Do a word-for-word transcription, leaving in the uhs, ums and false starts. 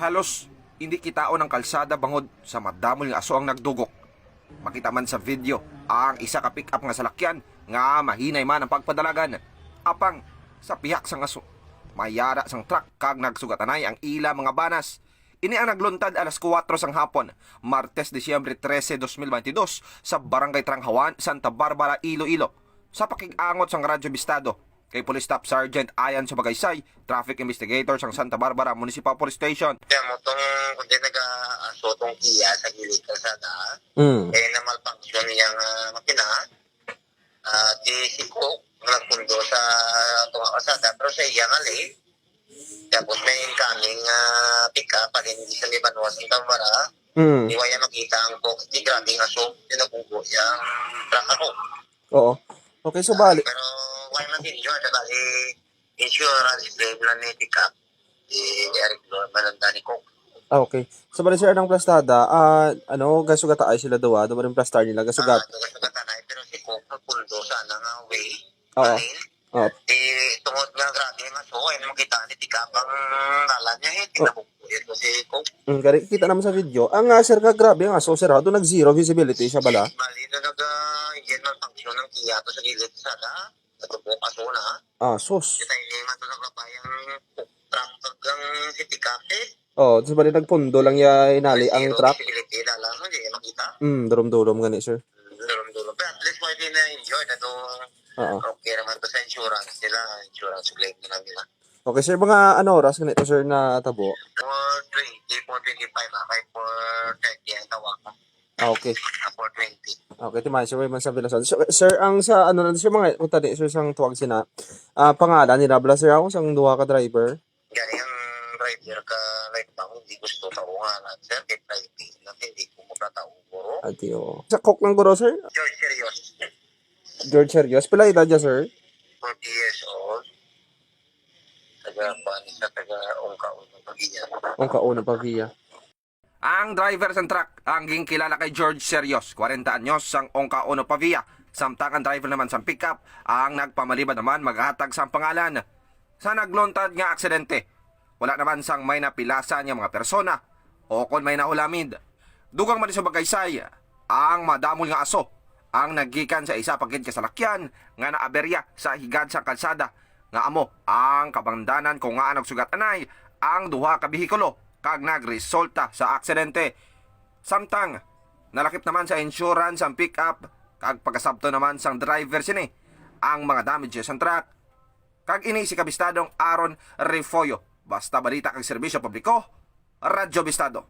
Halos hindi kitaon ang kalsada bangod sa madamol nga aso ang nagdugok. Makita man sa video ang isa ka pick-up nga salakyan nga mahinay man ang pagpadalagan, apang sa pihak sang aso, mayara sang truck kag nagsugatanay ang ila mga banas. Ini ang nagluntad alas kuwatro sang hapon, Martes, Disyembre trese, dos mil bentidós, sa Barangay Tranghawan, Santa Barbara, Iloilo. Sa pakig-angot sang Radyo Bistado kay Police Staff Sergeant Ian Subagaysay, traffic investigator sang Santa Barbara Municipal Police Station. Kaya mo tong, kundi nag-aso tong Kia sa gilid kalsada, Mm. eh, na-malfunction yang, ah, makina. Ah, di si Coke ang nagpundo sa tunga kalsada, pero sa iya nga lane. Tapos may incoming, ah, pick-up, pag hindi sa may banwa sa Tambara. Mm. Di waya makita ang Coke. Di grabe nga so, di nabugo yang truck ako. Oo. Okay, so bali. Pero why man injured? Bali, insurance claim lang ni pick-up. Di Eric Lord, malanda ni Coke. Ah, okay. So, bali, sir, anong plastada? Ah, ano, gasugataay sila duwa? Duwa rin plastar nila, gasugat. Ah, gasugataay, pero si Coke, nagpundo sa, ano, nga way. Oo. Lane. Oo. Di, tungod nga grabe nga so, ay, makita ni pick-up ang dalan niya, eh. Oh. Tinabog ko yun si Coke. Mm, gari, kita naman sa video. Ang, ah, sir, ka grabe nga so, sir, ha? Doon nag-zero visibility siya bala? Bali na nag, ah, engine malfunction ang Kia to sa gilid sana. Sa tubo ka so na, ha? Ah, sus. Kita yung mga to naglabay ang truck kag ang si pick-up, eh. Oh, tapos bali nagpundo lang ya inali ang Zero truck. Visibility, dala mo, di makita. Mm, durom-durom gani, sir. Durom-durom. Pero at least, wala na injured. Ato, Oo. Okay naman to sa insurance nila. Insurance claim na lang nila. Okay, sir, mga ano oras ganito, sir, na tabo? Four twenty, four twenty-five, ah, kay four thirty ang tawag ko. Ah, okay. Ah, four twenty. Okay, timahan, sir, may man sa Villason. So, sir, ang sa, ano na, sir, mga, kung tadi, sir, sang tuwag sina, ah, pangalan nila, bala, sir, ako, sang duha ka driver? Gani ang driver ka, like, ba, hindi gusto tao nga na, sir, kay private na, hindi ko makatao, guro. Ati, oo. Sa Coke lang, guro, sir? George Serios. George Serios. Pila edad niya, sir? Forty years old. Taga, kuan siya, taga Ongkaon, Pagía. Ongkaon, Pagía. Ang driver sang truck, ang ginkilala kay George Serios, kwarenta anyos, sang Ongkaon, Pavia, samtang ang driver naman sang pickup ang nagpamalibad naman maghatag sang pangalan. Sa nagluntad nga aksidente, wala naman sang may napilasan nga mga persona o kon may nahulamid. Dugang man sa Bagaysay, ang madamol nga aso ang naggikan sa isa pa gid ka salakyan nga naaberya sa higad sang kalsada, nga amo ang kabangdanan kung ngaa nagsugat anay ang duha ka behikulo kag nagresulta sa aksidente. Samtang nalakip naman sa insurance ang pick-up kag pagkasabton naman sang driver sini ang mga damages sang truck. Kag ini si Kabistadong Aaron Refollo, Basta Balita kag Serbisyo Publiko, Radyo Bistado.